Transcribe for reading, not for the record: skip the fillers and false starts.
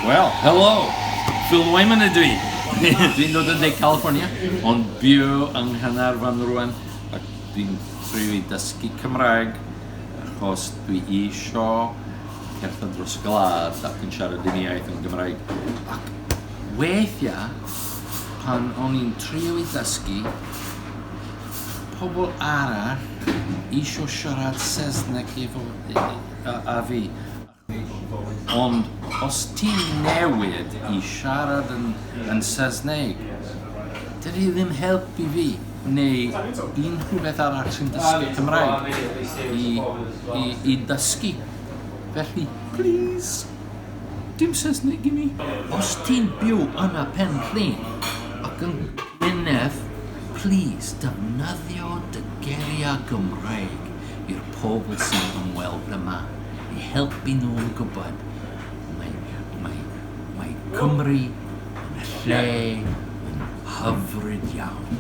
Wel, helo! Phil Wyman ydw i. Dwi'n dod o De California, ond byw yng Nghaernarfon rwan, ac dwi'n trio i dysgu Cymraeg, achos dwi isio cerdded dros y gwlad ac yn siarad un iaith yn Gymraeg. Ac weithiau, pan o'n i'n trio i ddysgu, pobl arall isio siarad Saesneg efo a, a fi. Ond os ti'n newid i siarad yn, yn Saesneg, dydy ddim help i fi neu unrhyw beth arall sy'n dysgu Cymraeg i, i, i dysgu. Felly, please, dim Saesneg i mi. Os ti'n byw yn y Pen Llŷn ac yn Gwynedd, please, defnyddio dy geiriau Gymraeg i'r pobl sy'n ymweld yma, i helpu nhw yn gwybod mae, mae, mae Cymru yn lle yn hyfryd iawn.